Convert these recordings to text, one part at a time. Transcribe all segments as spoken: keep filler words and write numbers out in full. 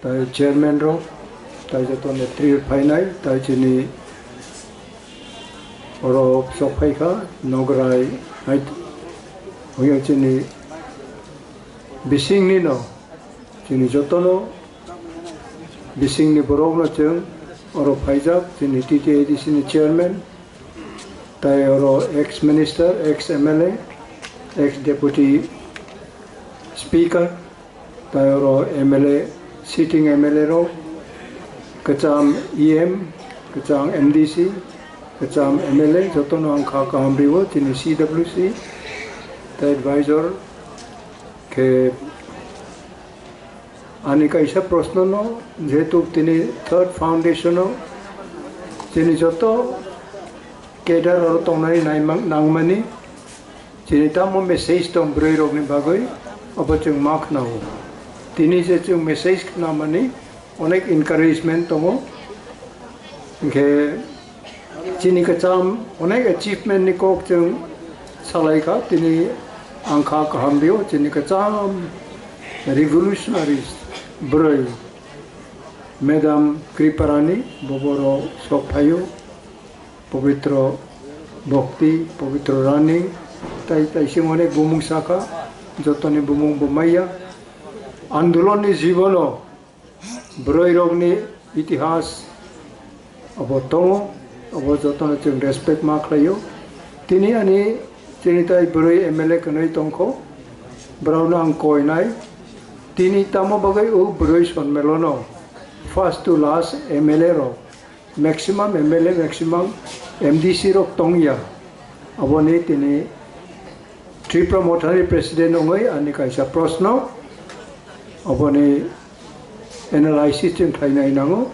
tai chairman rok, tai joto netri phainai, tai chini oro sok phaikha, Nograi hai hoyo chini bisingni no, chini jotono bisingni borok no chwng oro phaijak, chini T T A D C ni chairman, tai oro ex minister, ex M L A, ex deputy speaker, tai oro M L A, sitting M L A rok, kwcham E M, kwcham M D C, kwcham M L A, jotono ang kha kaham rio, chini C W C, tai advisor khe ani kaisa proshno no, jehetu tini third foundation o chini joto cadre oro tongnai naimang-, nangmani, chini tamo message tong bwrwi rokni bagwi, abo chwng ma khnao. Tini je chwng message khnamani onek encouragement tongo. Hinkhe chini kwcham onek achievement ni kok chwng salai kha. Tini ang kha kaham rio, chini kwcham revolutionaries bwrwi Madam Kriparani, bo boro sok phaio. Pabitro Bhakti, Pabitro Rani, tai taising onek bumung sakha, jotoni bumung bo maya. Andolonni jibono bwrwi rokni itihas abo tongo, abo jotono chwng respect ma khlaio. Tini ani chini tai bwrwi M L A kwnwi tongkho, borokno ang koinai. Tini tamo bagwi o bwrwi sonmelono first to last M L A rok maximum M L A, maximum M D C rok tongya. Aboni tini Tripura Mothani president wngwi ani kaisa proshno, aboni analysis chwng khlainai nango.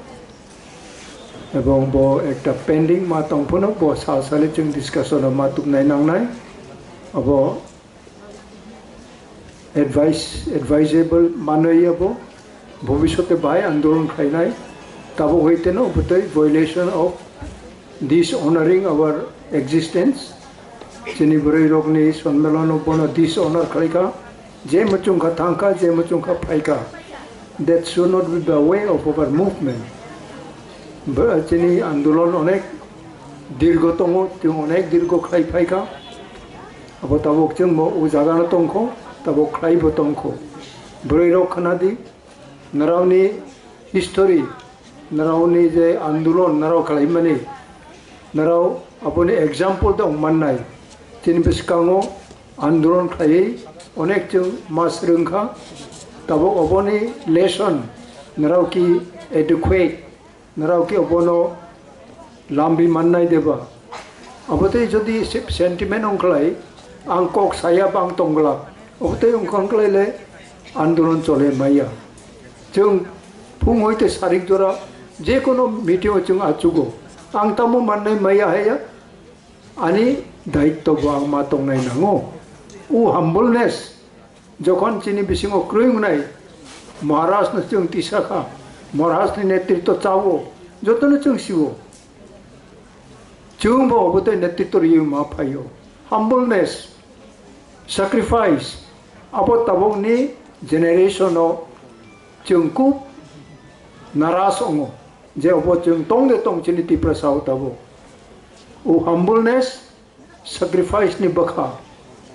Ebong bo ekta pending ma tongphano, bo sal sale chwng discussion o ma tubnai nangnai. Abo advice, advisable manwi abo, bhobishote bahai andolon khlainai, tabuk hai teno bwtwi violation of dishonoring our existence. Chini bwrwi rokni sonmelono bono dishonor khlaikha, je muchungkha thangkha, je muchungkha phaikha. That should not be the way of our movement. Bo-, chini andolon onek dirgo tongo, chwng onek dirgo khlai phaikha. Abo tabuk chwngbo o jagano tongkho, tabuk khlaibo tongkho. Bwrwi rok khna di, naraoni history, naraoni je andolon narao khlaimani, narao aboni example tong mannai. Chini bwskango andolon khlaiwi onek chwng ma swrwngkha. Tabuk oboni lesson narao ki adequate, narao ki obono lambi mannai deba? Abo tei jodi se-, sentiment wngkhlai, ang kok saya ba ang tongglak, abo tei wngkha wngkhlai le andolon chole maya. Chwng phung hoite sarik jora je kono meeting o chwng achugo, ang tamo mannai maya haya, ani daitto bo ang ma tongnai nango. O humbleness, jokhon chini bisingo kwrwi wngnai, Maharaj no chwng tisa kha, Maharaj ni netritto chao, jotono chwng sio. Chwng bo obo tei netritto rwi ma phaio. Humbleness, sacrifice, abo tabukni generation o chwng kub naras wngo. Je obo chwng tong de tong chini Tiprasa o tabuk. O humbleness, sacrifice ni bwkha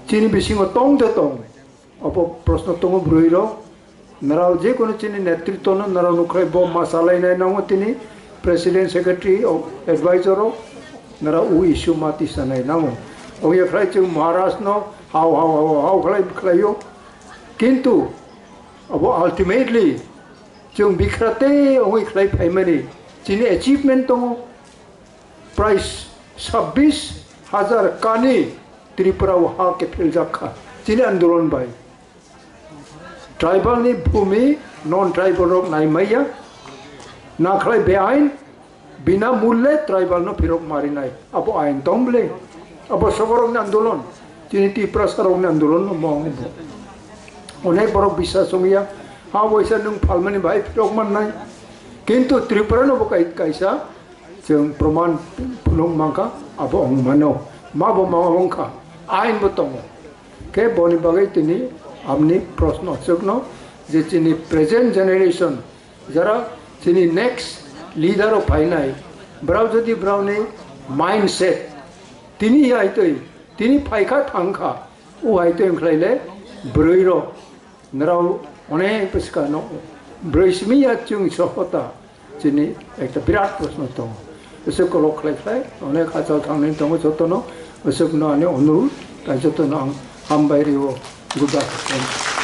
chini bisingo tong de tong. Obo proshno tongo bwrwi rok. Narao je kono chini netritto no narao nukhlai bo ma salai nai nango tini president, secretary, o advisor rok. Narao o issue ma tisa nai nango. Oya khlai chwng Maharaj no hao hao hao hao khlai khlaio. Kintu abo ultimately chwng bikhra tei ongwi khlai phaimani chini achievement tongo. Prai sabbish hajar kani Tripura o ha kephiljak kha chini andolon bai. Tribal ni bhumi non tribal rok nai maya, na khlai be ain, bina mulle tribal no phirok marinai. Abo ain tong ble? Abo soborok ni andolon, chini Tiprasa rok ni andolon no mong bo. Onek borok bisas wngya, ha waisa nwng phalmani bai phirok mannai. Kintu Tripura no bo kai-, kaisa chwng proman phunuk mankha, abo wng mano. Ma bo ma wngkha, ain bo tongo. Khe boni bagwi tini amni proshno chwkno je chini present generation Jara chini next leader o phainai, brao jodi brao ni mindset tini hai twi, tini phaikha thangkha, o hai twi wngkhlai le bwrwi rok nrao onek bwskano bwrwi simi ya chwng sohota chini ekta birat proshno tongo. Bwswk kolok khlai khlai onek hachal thangnai tongo jotono, bwswkno ani onurodh, tai jotono ang hambai rio, good afternoon.